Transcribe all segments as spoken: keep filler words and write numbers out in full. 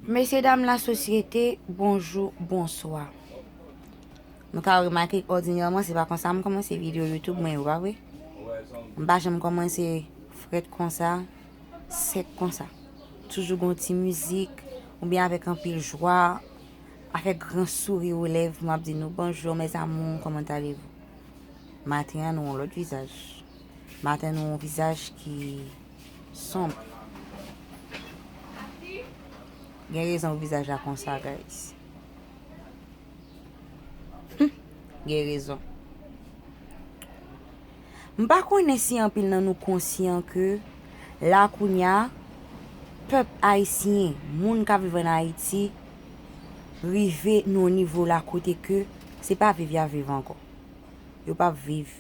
Mesye dam lasosyete, bonjou, bonswa. Nou ka remake, òdinèman, se pa konsa m kòmanse videyo YouTube mwen yo, pa vre? M pa janm kòmanse frèt konsa, sèk konsa. Toujou gon ti mizik, oubyen avèk anpil jwa, avèk gran souri o lèv, m ap di nou, bonjou, mes amours, comment allez-vous? Maten an, nou yon lòt vizaj. Maten, nou yon vizaj ki sonb. Gen rezon pou vizaj la konsa, guys. Hmm, gen rezon. M pa konnen si anpil nan nou konsyan ke la kounye a, pèp ayisyen, moun k ap viv ann Ayiti, rive nan yon nivo la kote ke se pa viv y ap viv ankò. Yo p ap viv.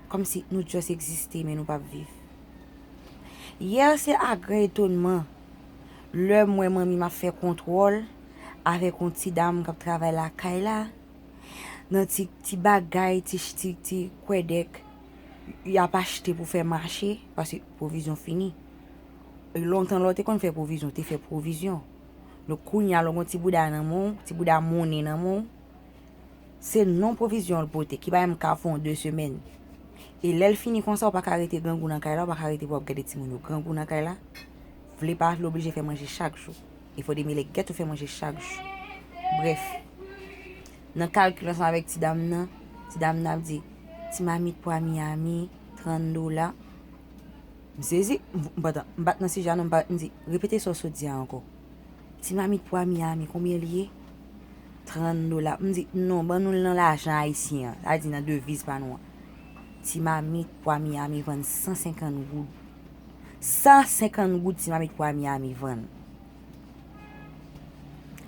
Kòmsi nou just egziste, men nou p ap viv. Yè, se a gran etonman, lè m wè manmi m ap fè kontwòl avèk yon ti dam k ap travay lakay la, nan ti, ti bagay, ti, ti, ti kwèdèk y ap achte pou fè mache, paske pwovizyon fini. E lontan, lè w te konn fè pwovizyon, w te fè pwovizyon. Donk, kounye a, lè w gen yon ti bouda nan men w, ti bouda monnen nan men w, se non pwovizyon l pote, ki pa menm ka fè yon de semèn. E lè l fini konsa, w pa ka rete grangou nan kay la, w pa ka rete pou w ap gade timoun yo grangou nan kay la. Vle pa vle, oblije fè manje chak jou. E fò demele gèt ou fè manje chak jou. Brèf, nan kalkil ansanm avèk ti dam nan, ti dam nan ap di, ti mamit pwa Miami, trant dola. M sezi, m, m pa t, m pa t nan sijè a non, m pa, m di, repete sa w sot di a ankò. Ti mamit pwa Miami, konbyen l ye? Trant dola. M di, non, ban nou l nan lajan ayisyen an, sa di nan deviz pa nou an. Ti mamit pwa Miami vann san senkant goud. San senkant goud ti mamit pwa Miami vann.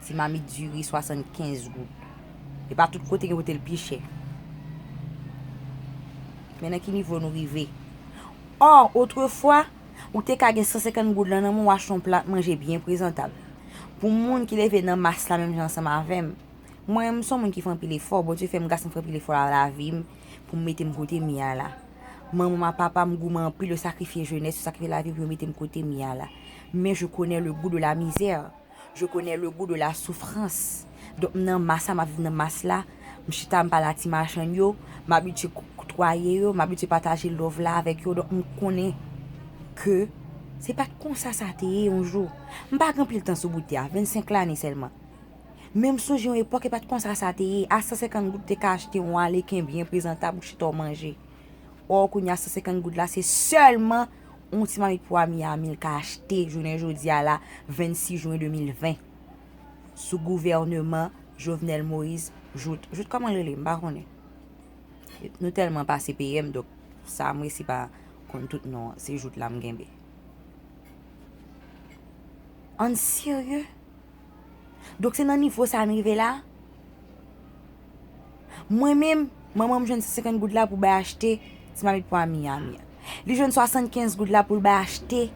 Ti mamit diri swasannkenz goud. E pa tout kote gen kote l pi chè. Men nan ki nivo nou rive? Ò, otrefwa, ou te ka gen san senkant goud lan nan men w, w achte yon plat manje byen prezantab. Pou moun ki leve nan mas la menm jan ansanm avè m, mwen, m se yon moun ki fè anpil efò. Bondye fè m gason m fè anpil efò nan lavi m pou m mete m kote m ye a la. Manman m ak papa m goumen anpil, yo sakrifye jenès, yo sakrifye lavi pou yo mete m kote m ye a la. Men je connais le goût de la misère. Je connais le goût de la souffrance. Donk, m nan mas la, m ap viv nan mas la. M chita, m pale a ti machann yo, m abitye k-, kotwaye yo, m abitye pataje love la avèk yo. Donk, m konnen ke se pa t konsa sa te ye yon jou. M pa gen anpil tan sou bout tè a, vennsenk lane sèlman. Men m sonje yon epòk, e pa t konsa sa te ye. A san senkant goud, te ka achte yon aleken byen prezantab, ou chita w manje. Ò, kounye a, san senkant goud la, se sèlman yon ti mamit pwa Miami l ka achte jounen jodi a la, vennsis jen de mil ven. Sou gouvèneman Jovenel Moïse, jout. Jout kòman l rele? M pa konnen. Nou tèlman pase P M, donk, sa m resi pa konn tout non an. Se jout la m genbe. Ann serye? Donk, se nan nivo sa n rive la? Mwen menm, manman m jwenn san senkant goud la pou bay achte ti mamit pwa Miami an. Li jwenn swasannkenz goud la pou l bay achte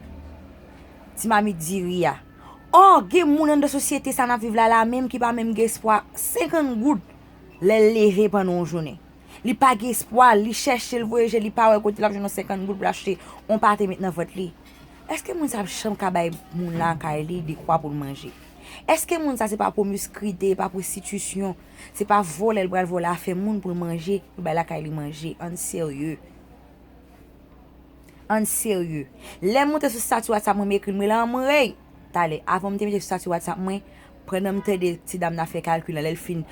ti mamit diri a. Ò, gen moun anndan sosyete sa n ap viv la la menm ki pa menm gen espwa senkant goud lè l leve pandan yon jounen. Li pa gen espwa, li chèche, l voye je, li pa wè kote l ap jwenn yon senkant goud pou l achte yon pate met nan vant li. Èske moun sa ap janm ka bay moun lakay li dekwa pou l manje? Èske moun sa se pa pwomiskwite, pa pwostitisyon, se pa vòlè l pral vòlè afè moun pou l manje, pou l bay lakay li manje? Ann serye. Ann serye. Lè m monte sou stati WhatsApp mwen, m ekri l, m rele anmwey. Talè, avan m te mete sou stati WhatsApp mwen, pandan m tande ti dam nan ap fè kalkil lan, lè l fin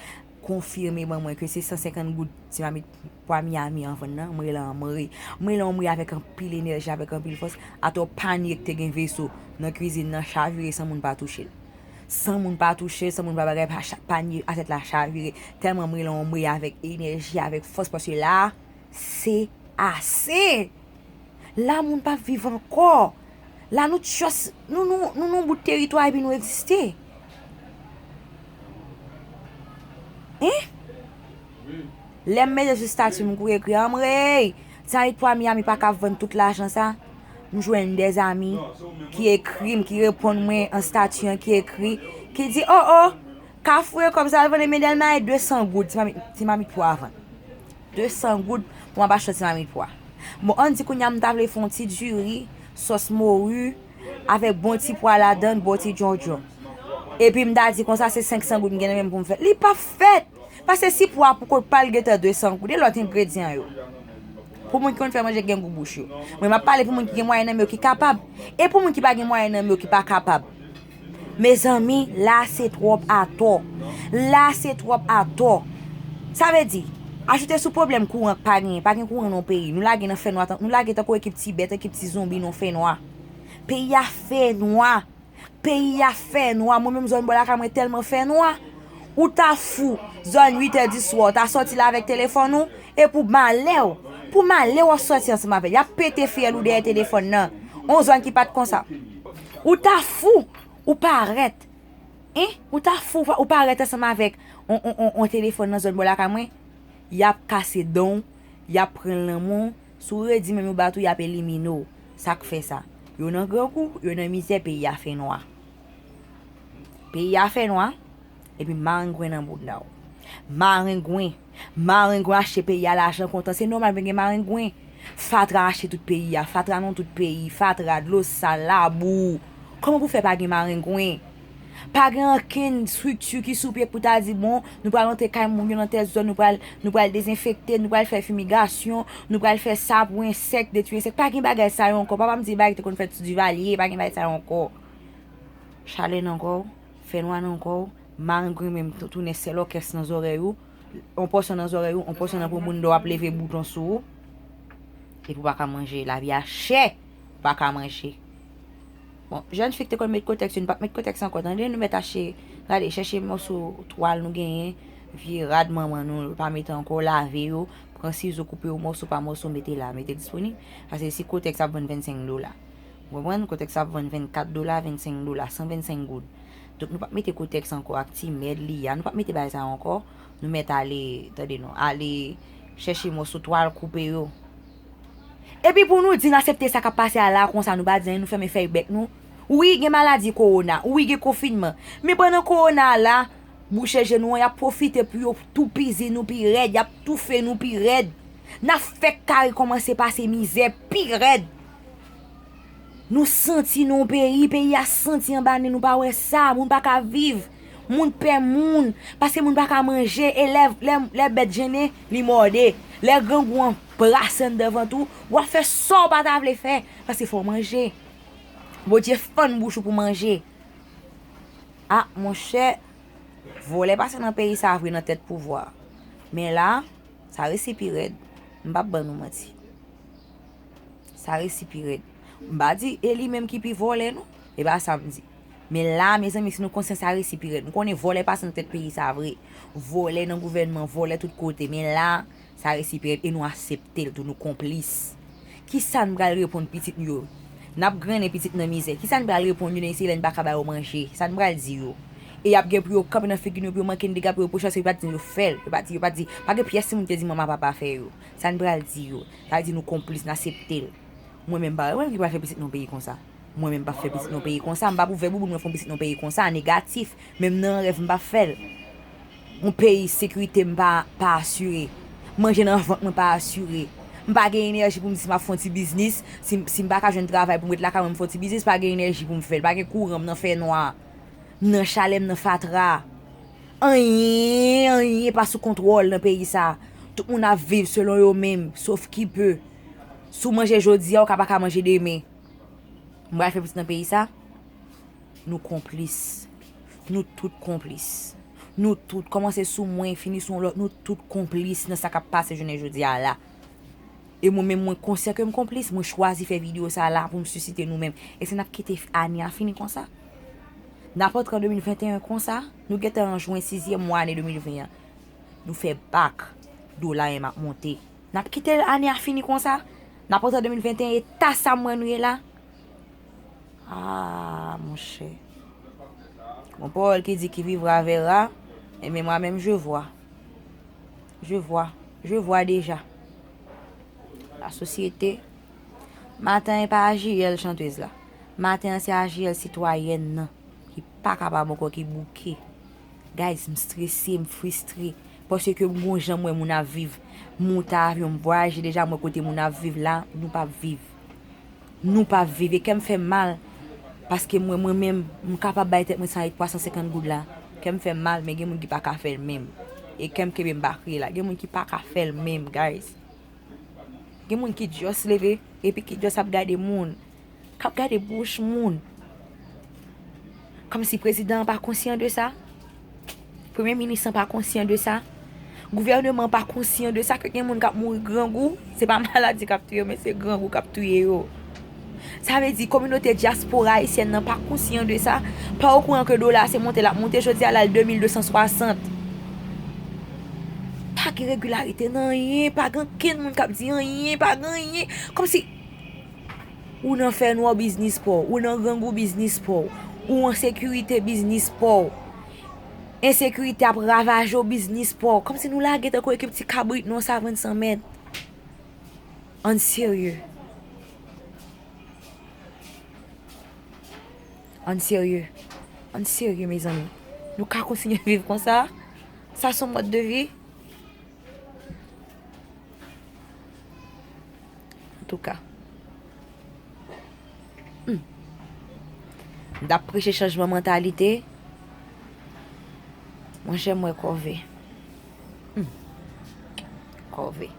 konfime ban mwen ke se san senkant goud ti mamit pwa Miami an vann nan, m rele anmwey. M rele anmwey avèk anpil enèji, avèk anpil fòs. Atò panye k te gen veso nan kwizin nan chavire san moun pa touche l. San moun pa touche l, san moun pa bagay, pa cha-, panye atèt la chavire. Tèlman m rele anmwey avèk enèji, avèk fòs, paske la, se ase. La, moun p ap viv ankò. La, nou just, nou, nou, nou, nou bout teritwa epi nou egziste. Hein? Lè m mete sou stati m, m kouri ekri, anmwey! Ti mamit pwa Miami pa ka vann tout lajan sa. M jwenn de zanmi ki ekri m, ki reponn mwen an stati an, ki ekri, ki di, o, o, Kafou e kòb sa al vann, men Dèlma e de san goud, ti mamit, ti mamit pwa vann. De san goud pou m ap achte ti mamit pwa. Bon, ann di kounye a m ta vle fè yon ti diri, sòs mori, avèk bon ti pwa ladann, bon ti djondjon. Epi m ta di konsa se senk san goud m gen nan men m pou m fè. Li p ap fèt! Paske si pwa pou kot pa l gentan de san goud, e lòt engredyan yo. Pou moun ki konn fè manje gen gou bouch yo. Mwen m ap pale pou moun ki gen mwayen nan men yo ki kapab. E pou moun ki pa gen mwayen nan men yo ki pa kapab. Mezanmi, la se twòp atò. La se twòp atò. Sa vle di, ajoute sou pwoblèm kouran k pa genyen, pa gen kouran nan peyi. Nou lage nan fènwa, nou lage tankou ekip ti bèt, ekip ti zonbi nan fènwa. Peyi a fènwa. Peyi a fènwa. Mwen menm zòn bò lakay mwen tèlman fènwa. Ou ta fou, zòn uit è di swa, ou ta sòti la avèk telefòn ou, e pou malè w, pou malè w ap sòti ansanm avè l. Y ap pete fyèl ou dèyè telefòn nan. On zòn ki pa t konsa. Ou ta fou, ou parèt. Hein? Ou ta fou, ou parèt ansanm avèk on, on, on, on telefòn nan zòn bò lakay mwen. Y ap kase dan w, y ap pran l nan men w. Si w redi menm yo bat ou, y ap elimine w. Sa k fè sa? Yo nan grangou, yo nan mizè, peyi a fènwa. Peyi a fènwa, epi marengwen nan bounda w. Marengwen. Marengwen achte peyi a lajan kontan. Se nòmal pou gen marengwen. Fatra achte tout peyi a. Fatra nan tout peyi. Fatra, dlo sal, labou. Kòman pou fè pa gen marengwen? Pa gen okenn estrikti ki sou pye pou ta di, bon, nou pral rantre kay moun yo nan tèl zòn, nou pral, nou pral dezenfekte, nou pral fè fimigasyon, nou pral fè sa pou ensèk, detwi ensèk. Pa gen bagay sa yo ankò. Papa m di bagay te konn fèt sou Divalye, pa gen bagay sa yo ankò. Chalè nan kò w, fènwa nan kò w, marengwen menm tou-, tounen sèl òkès nan zòrèy ou, on pòsyon nan zòrèy ou, on pòsyon nan pran bounda w ap leve bouton sou ou. Epi w pa ka manje, lavi a chè, w pa ka manje. Bon, jèn fi ki te konn met kotèks yo, nou p ap met kotèks ankò, tande, nou mèt achte, gade, chèche mòso twal nou genyen, vye rad manman nou, pa mete ankò, lave yo, pran sizo, koupe yo mòso pa mòso, mete la, mete disponib. Paske si kotèks ap vann vennsenk dola. Ou konprann? Kotèks ap vann vennkat dola, vennsenk dola, san vennsenk goud. Donk, nou p ap mete kotèks ankò ak ti mèd li a. Nou p ap mete bagay sa yo ankò. Nou mèt ale, tande non, ale chèche mòso twal koupe yo. Epi pou nou di n aksepte sa k ap pase a la konsa, nou pa di anyen, nou fèmen fèy bèk nou. Wi, gen maladi kowona. Wi, gen konfinman. Men pandan kowona a la, bouche je nou an, y ap pwofite pou yo toupizi nou pi rèd, y ap toufe nou pi rèd. N ap fèk kare kòmanse pase mizè pi rèd. Nou santi nan yon peyi, peyi a santi anba nen nou, pa wè sa, moun pa ka viv. Moun pè moun, paske moun pa ka manje, e lè, lè, lè bèt jennen, li mòde. Lè grangou an brase anndan vant ou, w ap fè sa w pa ta vle fè, paske fò w manje. Bondye fann bouch ou pou manje. A, monchè, vòlè pase nan peyi sa vre nan tèt pouvwa. Men la, sa resi pi rèd. M p ap ban nou manti. Sa resi pi rèd. M pa di e li menm ki pi vòlè non. E pa sa m di. Men la, mezanmi, si nou konsyan sa resi pi rèd. M konnen vòlè pase nan tèt peyi sa vre. Vòlè nan gouvènman, vòlè tout kote. Men la, sa resi pi rèd e nou aksepte l tou, nou konplis. Kisa n pral reponn pitit nou yo? N ap grennen pitit nan mizè. Kisa n pral reponn yo nan isi lè n pa ka ba yo manje? Sa n pral di yo? E y ap gen pou yo kanpe nan figi nou, pou yo manke n dega, pou yo reproche, paske yo pa t di yo fè l. Yo pa t di, yo pa t di, pa gen pyès timoun ki te di manman papa fè yo. Sa n pral di yo? Sa vle di nou konplis, n aksepte l. Mwen menm pa wè mwen ki pral fè pitit nan peyi konsa. Mwen menm pa fè pitit nan peyi konsa, m pa pou vè bouboun mwen fè yon pitit nan peyi konsa, negatif. Menm nan rèv m pa fè l. Yon peyi sekirite m pa, pa asire. Manje nan vant mwen pa asire. M pa gen enèji pou m di si m ap fè yon ti biznis, si, si m pa ka jwenn travay pou m ret lakay mwen m fè yon ti biznis, pa gen enèji pou m fè l. Pa gen kouran, m nan fènwa. M nan chalè, m nan fatra. Anyen, anyen pa sou kontwòl nan peyi sa. Tout moun ap viv selon yo menm, sof ki pe. Si w manje jodi a, ou ka pa ka manje demen. M pral fè pitit nan peyi sa. Nou konplis. Nou tout konplis. Nou tout, kòmanse sou mwen, fini sou yon lòt, nou tout konplis nan sa k ap pase jounen jodi a la. E mwen menm, mwen konsyan ke m konplis, mwen chwazi fè videyo sa la pou m sisite nou menm. Èske n ap kite ane a fini konsa? N ap antre an de mil venteyen konsa? Nou gentan an jwen, sizyèm mwa ane de mil ven an. Nou fè bak. Dola menm ap monte. N ap kite ane a fini konsa? N ap antre an de mil venteyen, eta sa m wè nou ye la? Ah, monchè. Gon pawòl ki di qui vivra verra, e men mwa menm je vois. Je vois. Je vois déjà. La société. Maten an e pa A J L chantèz la. Maten an se A J L sitwayèn nan ki pa kapab ankò, ki bouke. Guys, m strese, m fristre. Paske m gon jan m wè moun ap viv. M monte avyon, m vwayaje deja, m wè kote moun ap viv la, nou p ap viv. Nou p ap viv. E kè m fè m mal. Paske mwen, mwen menm, m kapab bay tèt mwen sa twa san senkant goud la. Kè m fè m mal, men gen moun ki pa ka fè l menm. E kè m kenbe m pa kriye la. Gen moun ki pa ka fè l menm, guys. Gen moun ki just leve, epi ki just ap gade moun. K ap gade bouch moun. Kòmsi prezidan an pa konsyan de sa? Premye minis lan pa konsyan de sa? Gouvèneman an pa konsyan de sa ke gen moun k ap mouri grangou? Se pa maladi k ap touye yo, men se grangou k ap touye yo. Sa vle di kominote dyaspora ayisyèn nan pa konsyan de sa, pa okouran ke dola se monte l ap monte, jodi a l al de mil de san swasant. Pa gen regilarite nan anyen, pa gen okenn moun k ap di anyen, pa gen anyen. Kòmsi ou nan fènwa biznis pa w, ou nan grangou biznis pa w, ou an sekirite biznis pa w. Ensekirite ap ravaje w biznis pa w. Kòmsi nou lage tankou ekip ti kabrit nan yon savann san mèt. Ann serye. Ann serye. Ann serye, mezanmi. Nou ka kontinye viv konsa? Sa se yon mòd de vi? Antouka. Hmm. M t ap preche chanjman mantalite. Monchè, m wè kòve. Hmm. Kòve.